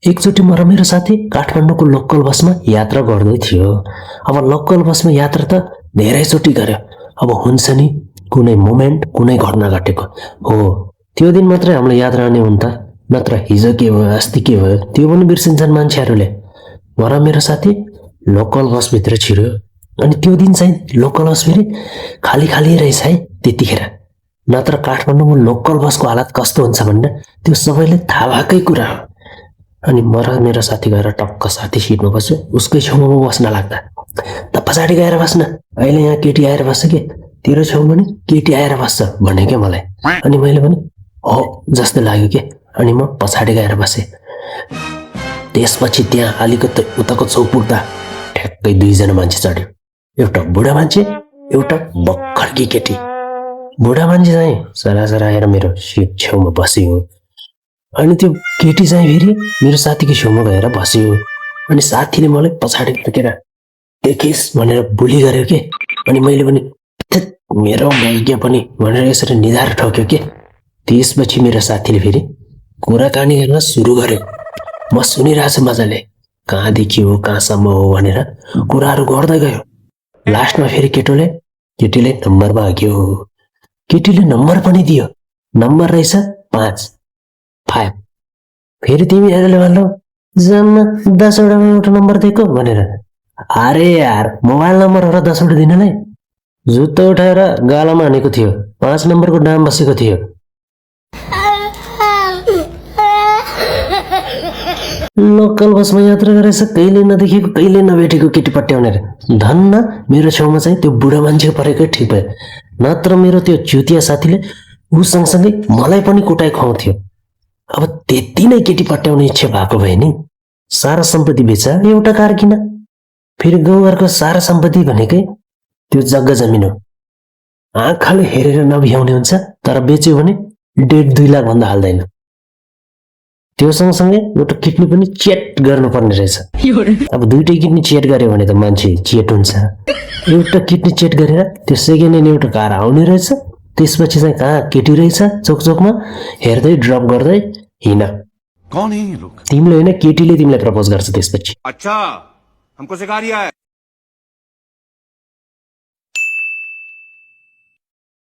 एकचोटि म र मेरो साथी काठमाडौँको लोकल बसमा यात्रा गर्दै थियो। अब लोकल बसमा यात्रा त धेरैचोटि गर्यो। अब हुन्छ नि कुनै मोमेन्ट कुनै घटना घटेको हो, त्यो दिन मात्रै हामीलाई याद रहने हुन् त, नत्र हिजो के भयो अस्ति के भयो त्यो पनि बिर्सिन्छन् मान्छेहरूले। म र मेरो साथी लोकल बसभित्र छिर्यो अनि त्यो दिन चाहिँ लोकल बस फेरि खाली खाली रहेछ है त्यतिखेर। नत्र काठमाडौँको लोकल बसको हालत कस्तो हुन्छ भन्ने त्यो सबैले थाहा भएकै कुरा हो। अनि म र मेरो साथी गएर टक्क साथी सिटमा बस्यो, उसकै छेउमा म बस्न लाग्दा त पछाडि गएर बस्न, अहिले यहाँ केटी आएर बस्छ के, तेरो छेउमा नि केटी आएर बस्छ भने के मलाई। अनि मैले पनि हो जस्तो लाग्यो के, अनि म पछाडि गएर बसेँ। त्यसपछि त्यहाँ अलिकति उताको चौक पुग्दा ठ्याक्कै दुईजना मान्छे चढ्यो, एउटा बुढा मान्छे एउटा भर्खरकी केटी। बुढा मान्छे चाहिँ सरासर आएर मेरो सिट छेउमा बस्यो, अनि त्यो केटी चाहिँ फेरि मेरो साथीको छेउमा गएर बस्यो। अनि साथीले मलाई पछाडि फर्केर देखिस् भनेर बुली गर्यो के, अनि मैले पनि थेत मेरो भाग्य पनि भनेर यसरी निधार ठोक्यो के। त्यसपछि मेरो साथीले फेरि कुराकानी गर्न सुरु गर्यो। म सुनिरहेछु मजाले, कहाँदेखि हो कहाँसम्म हो भनेर कुराहरू गर्दै गयो। लास्टमा फेरि केटीले नम्बर माग्यो, केटीले नम्बर पनि दियो। नम्बर रहेछ 5 फेरि तिमीहरूले भन्नु जम्मा 10वटामा एउटा नम्बर दिएको भनेर। अरे यार मोबाइल नम्बर र 10वटा दिनलाई जुत्तो उठाएर गालामा हानेको थियो, 5 नम्बरको नाम बसेको थियो। लोकल बसमा यात्रा गरेछ, कहिले नदेखेको कहिले नभेटेको केटी पट्याउनेर। धन्न मेरो छेउमा चाहिँ त्यो बुढा मान्छेको परेकै ठिक भयो, नत्र मेरो त्यो चुतिया साथीले ऊ सँगसँगै मलाई पनि कुटाइ खुवाउँथ्यो। अब त्यति नै केटी पट्याउने इच्छा भएको भए नि सारा सम्पत्ति बेच एउटा कार किन। फेरि गाउँघरको सारा सम्पत्ति भनेकै त्यो जग्गा जमिन हो, आँखाले हेरेर नभ्याउने हुन्छ, तर बेच्यो भने 1.5-2 लाख भन्दा हाल्दैन। त्यो सँगसँगै एउटा किडनी पनि चेट गर्नुपर्ने रहेछ। अब दुइटै किडनी चेट गर्यो भने त मान्छे चेट हुन्छ। एउटा किडनी चेट गरेर त्यो सेकेन्ड ह्यान्ड एउटा कार आउने रहेछ, त्यसपछि चाहिँ कहाँ केटी रहेछ चोकचोकमा हेर्दै ड्रप गर्दै हिँड। कौन है ये लोग? तिमीले होइन केटीले तिमीलाई प्रपोज गर्छ त्यसपछि। अच्छा हमको सिखा रिया है।